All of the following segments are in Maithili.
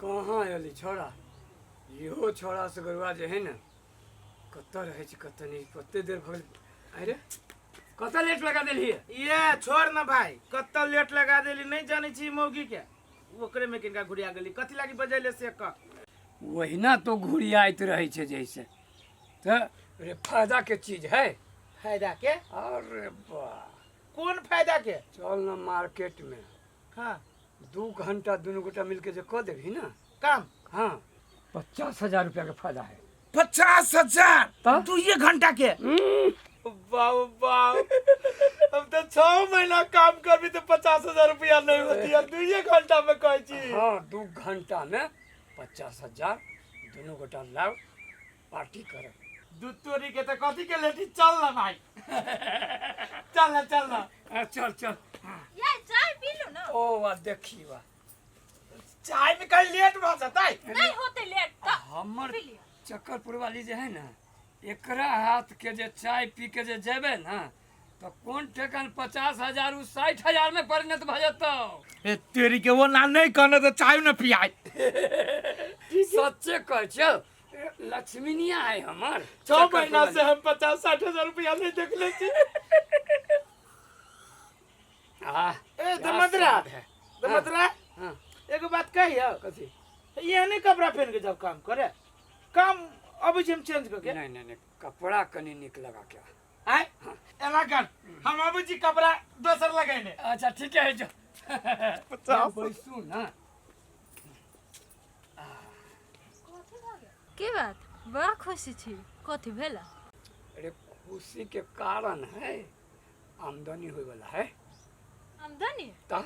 कहाँ एली छोड़ा इहो छोड़ा से गरुआ जे है ने कतऽ रहै छै कतऽ नहि कते देर भऽ गेल अरे कतऽ लेट लगा देलियै ये छोड़ ना भाई कत्ता लेट लगा देली नहीं जाने छी मौगी के ओकरे में किनका घुरिया गेली कथी लागी बजैले से कह ओहिना तो घुरियाइत रहै छै जैसे तऽ अरे फायदा के चीज है फायदा के अरे वाह कोन फायदा के चल ना मार्केट में हाँ 2 घंटा दुनू गोटा मिलके जे कऽ देबही ना काम हाँ 50,000 रुपया के फायदा है 50,000 तऽ? 2 घंटा के बाबू बाबू हम तो 6 महीना काम करबी तो 50,000 रुपया नहीं होती यार 2 घंटा में कहै छी हाँ 2 घंटा में 50,000 दुनू गोटा लाओ पार्टी कर दूध तोरी के तो कथी के लेटी चल ना भाई चल ना चल ना चल चल ये चाय पी लो ना ओ वाह देखी वाह चाय में कहीं लेट भऽ जेतै नहीं होते लेट तो हमर पी लिअ। चक्करपुर वाली जे है ना एकरा हाथ के जे चाय पी के जे जेबे ना तो कोन ठेकान 50,000 उ 60,000 में परिणत भऽ जेतौ ए तेरी के वो ना नहीं कहने तो चाय न पियाई सच्चे कहै छियौ लक्ष्मीनिया है हमर 6 चक्करपुर महीना वाली। से हम 50-60 हजार रुपया नहीं देखले छी आ ए क्या दमदरा स्वाद है दमदरा हाँ एगो बात कहियो कथी ये नहीं कपड़ा पहन के जब काम करे काम अबै छी हम चेंज करके नहीं नहीं नहीं कपड़ा कनि नीक लगा के आ। आय एना कर हम अबै छी कपड़ा दोसर लगैने अच्छा ठीक है जो 50 बैसू ना की बात बड़ा खुशी छी कथी भेला अरे खुशी के कारण है आमदनी होय वाला है आमदनी त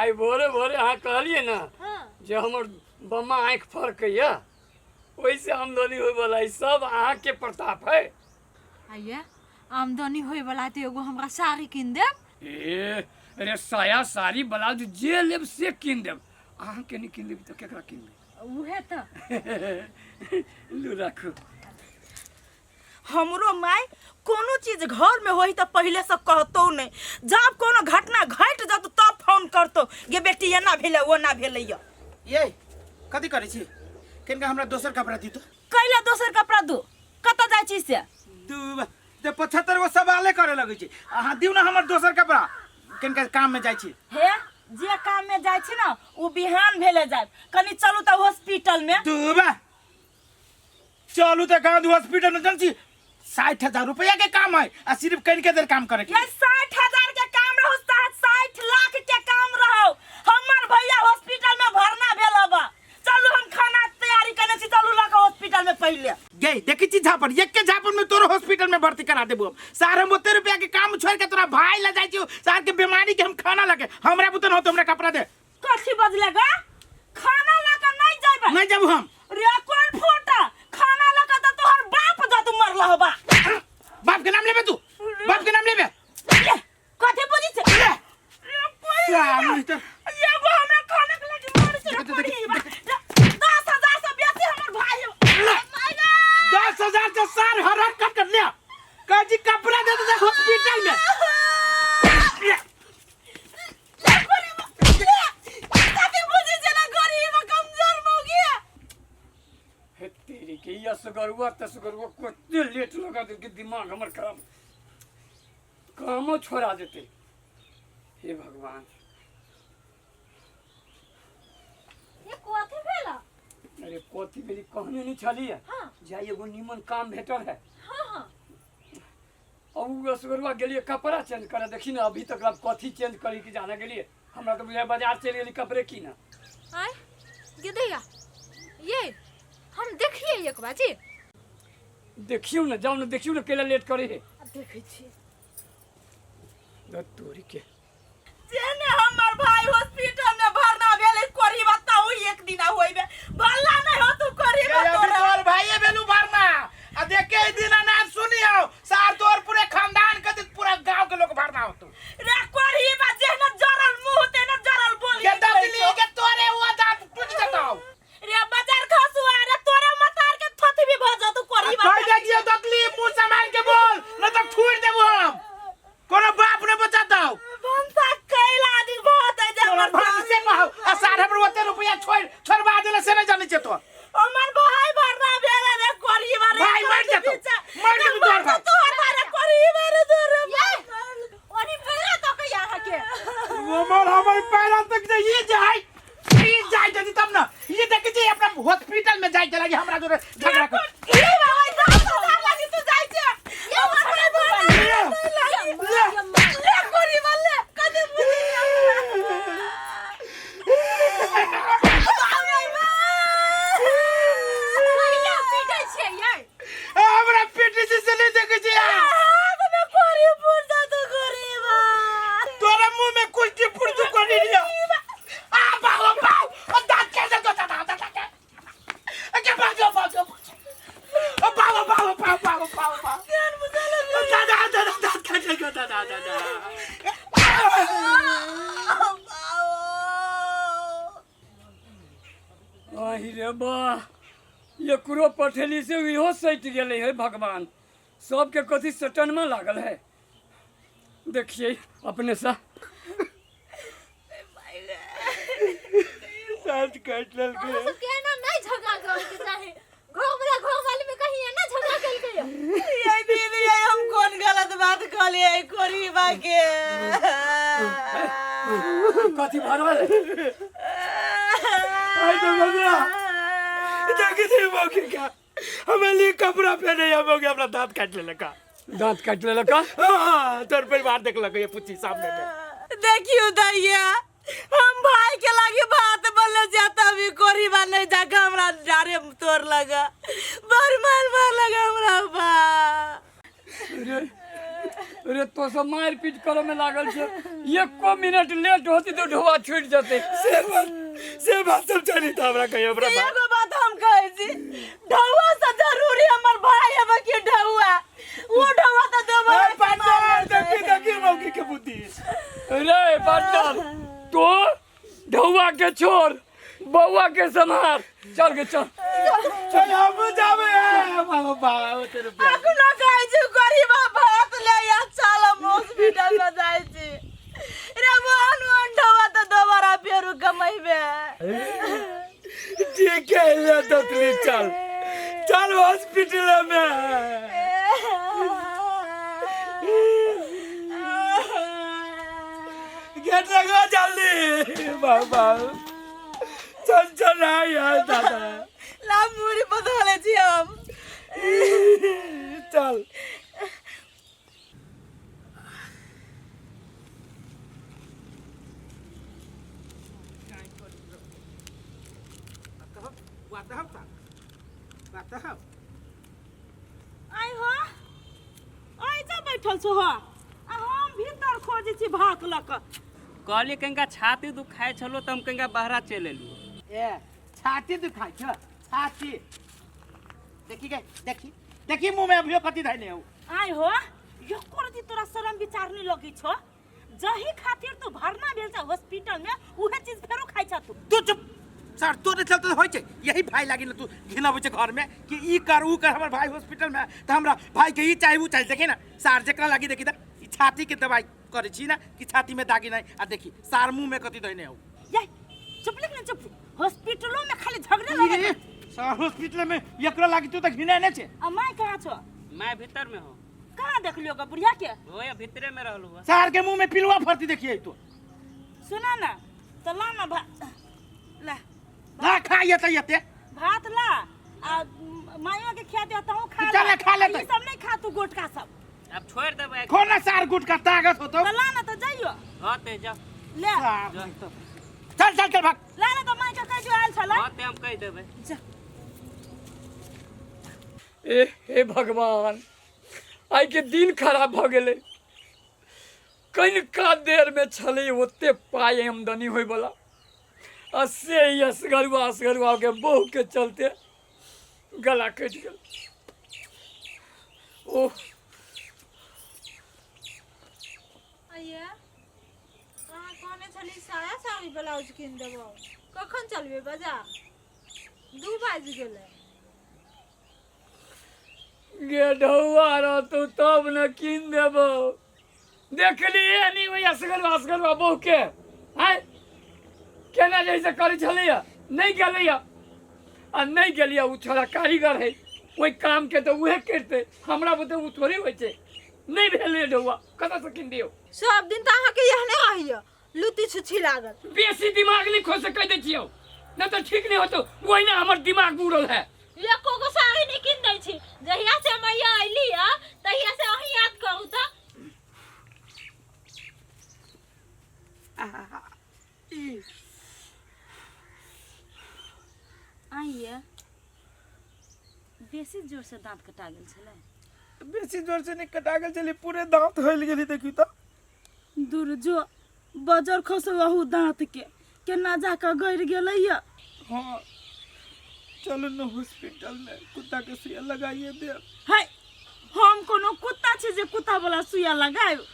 आइ भोरे भोरे अहाँ कहलियै ने हाँ जे हमर बम्मा आँखि फड़कैया ओहिसँ आमदनी होय वाला है सब अहाँके प्रताप है आइए आमदनी होय वाला तऽ एगो हमरा साड़ी कीन देब ए अरे साया साड़ी ब्लाउज जे लेब से कीन देब अहाँके नहि कीन देब तऽ केकरा कीन देब उहे तऽ लू राखू हमरो माय कोनो चीज घर में होई त पहिले से कहतो नहीं जब कोनो घटना घट जतो तब फोन करतो गे बेटी एना भेलै ओना भेलै य ये कथी करै छी कनिका हमरा दोसर कपड़ा दियौ तऽ कैला दोसर कपड़ा दू कतऽ जाइ छी से दू तऽ 75 गो सवाले करे लगै छी अहाँ दियौ ने हमर दोसर कपड़ा कनिका काम में जाइ छी हे जे काम में जाइ छी ना उ बिहान भेले जाय कनी चलू तऽ हॉस्पिटल में दूबा चलू तऽ गाँव हॉस्पिटल में जन छी 60,000 रुपया के काम है आ सिर्फ कनिके देर काम करे के ये 60,000 के काम रहो 60 लाख के काम रहो हमर भैया हॉस्पिटल में भरना भेल हबा चलू हम खाना तैयारी करने छी चलू लऽ के हॉस्पिटल में पहिले गई देखी छी झापड़ एक के झापड़ में तोरो हॉस्पिटल में भर्ती करा देबो हम सार हम ओते रुपया के काम छोड़ के तोरा भाई ला जाइ छी सार के बीमारी के हम खाना लगे हमरा बुतन हो तो हमरा कपड़ा दे कथी बजले गा खाना लऽ के नहीं जाबे नहीं जाबू हम रे कोन फोटा खाना लऽ के तऽ तोहर बाप जत मरल हबा बाप के नाम लेबे तू बाप के नाम लेबे ले, कथी बुझी छै ले। रे, कोई सामने तो एगो हमरा खाना के लगे मारे छै देख, देख, देख। 10,000 से बेसी हमर भाई ले। माय गॉड 10,000 से सार हर हर कट कर ले कह जी कपड़ा दे दे हॉस्पिटल में ले। कथी बुझी छै ना गरीब कमजोर मौगी हे तेरी के यसगरुआ तसगरुआ कते लेट लगा दे कि दिमाग हमर खराब कामो छोड़ा देते हे भगवान ये कथी भेला अरे कथी भेली कहने नहीं छलियै हाँ। जाय एगो नीमन काम भेटल है हाँ हाँ और उ असगरुआ गेलियै कपड़ा चेंज करे देखी ना अभी तक अब कथी चेंज करी कि जाने गेलियै हमरा तऽ बुझाय बाजार चलि गेली कपड़े कीनऽ आय गिदैया ये हम देखिए एक बार जी देखियौ ने जाउ ने देखियौ ने कैला लेट करे है अब देखै छी धत तोरी के जेने हमर भाई हॉस्पिटल में भरना भेलै कोरी बताऊ एक दिन होइबे भल्ला नहीं हो तू कोरी ये अभी तोरा तोर भाइये भेलू भरना आ देखे ई दिन अनाज सुनियो सार तोर पूरे खानदान के दिन पूरा गांव के लोग भरना होतो रे कोरी बा जेने जरल मुंह तेने जरल बोली के दबली के तोरे वो दांत टूट जताओ रे बाजार खसुआ रे तोरे मतार के थोथी भी भ जतू कोरी बा कह दे दियो दतली मुंह संभाल के बोल न तो ठूर देबो हम कोनो बाप ने बचाताओ भनसा कैला दिन छोड़ छोड़बा देले से नहीं जानै छै तो। हमर भाई भरना भेल रे कोरी बारे। भाई मर जेतौ, मर जेतौ तोहर भाई। तोहर भाई रे कोरी बारे तोहर। ये ओनी पैरा तो के यहाँ के हमर हमर पैरा तक जे ई जाय, ई जाय जदी तब न ई देख जे अपना हॉस्पिटल में जाय चला हमरा जोरे झगड़ा कर। ई बाबा 10,000 लागी तू जाय छे। हमर भाई भरना ले, ले ले कोरी बाले कदे बुझी। कहिया पीटै छियै ये? हमरा पेटी से से नहीं देखे छे। हाथ में कोरी पुरजा तो कोरी बा। तोरा मुंह में कुछ पुरजू कोनी लिया। आ बाओ बाओ ओ दांत कैसे तो दादा दादा के बाजो बाजो ओ बाओ बाओ बाओ बाओ बाओ बाओ दादा दादा दांत काट ले दादा दादा। आहि रे बा, एकरो पठेली से इहो सटि गेलै। हे भगवान, सबके कथी सटनमा लागल है। देखिए अपने से दांत काट लेल। अहाँ सबके एना नहि झगड़ा करके चाही। घर घर वाली में कहीं एना झगड़ा केलकै ये? ये दीदी, ये हम कौन गलत बात कहलिए कोरी बा के? कथी भरल है? आई तो बदला देखे थे मौके का हमें लिए कपड़ा पहने हम हो गया अपना दांत काट ले लगा। दांत काटि लेलक? हाँ, तोर परिवार देख लगा ये पुच्ची सामने में। देखियो दैया, हम भाई के लागी बात बोले जाता भी कोरी बा नहीं जाके हमरा डारे तोड़ लगा, बड़ मार मार लगा हमरा बा। रे रे, तो सब मारि पीट करे में लागल छै। एको मिनट लेट होती तो ढोआ छूटि जेतै। से बात सब जानी था हमरा कहियो हमरा बात। एगो बात हम कहै छी, ढौआ से जरूरी हमर भाई है कि ढौआ वो ढौआ तो देबो। ए, पार्टनर, देखी देखी मौकी के बुद्धि। रे पार्टनर, तो ढौआ के छोड़ बौआ के सम्हार। चल के चल। चल हम जावे है बाबा बाबा तेरे प्यार। अखनो कहै छी गरीबा भात ले या, चल हम हॉस्पिटल में जाइ छी रे। मोहन मोहन ढौआ तो दोबारा फेरू कमैबे। ठीक है, ले दतली, चल चल हॉस्पिटल में। गेट लगा जल्दी बाबा। चल चल आ यार दादा। ला मुरी बदले छी हम। चल। आइ हो, आइ जा बैठल छो हो आ हम भीतर खोजै छी भात लऽ कऽ। कहली कनिका छाती दुखाइ छलो तऽ हम कनिका बहरा चलि एलहुँ। ए, छाती दुखाइ छ? छाती देखी गे, देखी देखी, मुंह में अभियो कथी धैले हो। आइ हो, एको रति तोरा शरम विचार नहीं लगै छो? जही खातिर तू भरना भेल छ हॉस्पिटल में, उहे चीज फेरो खाइ छ तू। तू चुप सर, तोरे चलते होइ छै। यही भाई लागी न तू घिनाबै छै घर में कि ई कर ऊ कर, हमर भाई हॉस्पिटल में है, तऽ हमरा भाई के ई चाही ऊ चाही। देखी ना सार, जेकरा लागी देखी त ई छाती के दवाई करै छी ना कि छाती में दागी नहीं, आ देखी सार मुंह में कथी धैने हो। ये चुप लिख ना, चुप। हॉस्पिटलो में खाली झगड़े लगे। सर, हॉस्पिटल में एकरा लागी तू तऽ घिने छै। आ my कहाँ छो? मैं भीतर में हो। कहाँ देखलियो ग बुढ़िया के? हो या भीतरे में रहलू हँ। सार के मुंह में पिलुआ फरती देखिए तू। सुना ना तऽ ला ना भा ला। ना खा येते येते। भात ला आ माइयो के खिया दे, तहूँ खा। चल, खा लेतै। ई सब नहीं खा तू, गोटका सब। अब छोड़ देबै। खोना सार गुटका ताकत होतो। तऽ ला ना तऽ जाइयो। हाँ ते जा। ले। सार नहीं तो चल चल चल भाग। ला ना तऽ माय के कह जो आयल छलै। हाँ ते हम कहि देबै। जा। ए हे भगवान, आइ के दिन खराब भऽ गेलै। कनिका देरमे छलै ओते पाइ आमदनी होइवला, आ से ई असगरुआ असगरुआके बहुके चलते गला कटि गेल। ओह। अइया, अहाँ कहने छली साया साड़ी ब्लाउज कीन देबो। कखन चलबै बाजार? 2 बाजि गेलै। गे ढौआ रहतौ तब ने कीन देबौ। देखलियै नहि ओहि असगरुआ असगरुआ बहुके आँय केना जैसे करै छलैया। नहि गेलैया आ नहि गेलियै ओ छोड़ा कारीगर है ओहि कामके तऽ उहे करतै हमरा बुते ओ थोड़े होइ छै नहि भेलै ढौआ कतऽसँ कीन दियौ सब दिन तऽ अहाँके एहने होइए लुत्ती छुच्छी लागल बेसी दिमाग नहि खोसे कहि दै छियौ नहि तऽ ठीक नहि होतौ ओहिना हमर दिमाग उड़ल है एको गो साड़ी नहि कीन दै छी जहिया से मैया अयली है तहिया से अहीं याद करू तऽ आइए बेसी जोर से दाँत कटा गेल छलै बेसी जोर से नहीं कटा गेल छलै पूरे दांत हलि गेलै देखी तऽ दूर जो बजर खसो अहू दाँत के केना जाकऽ गड़ि गेलैया हाँ चलू ने हॉस्पिटल में कुत्ता के सुइया लगाइए देब है हम कोनो कुत्ता छी जे कुत्ता वाला सुइया लगायब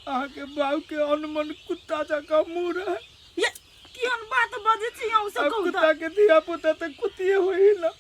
अहाँके बाबू के अनमन कुत्ता जकाँ मुँह रहे ये केहन बात बजै छी अहूँ से आ कहू कुत्ता तऽ के धिया पुता तऽ कुत्तिए होइ ना।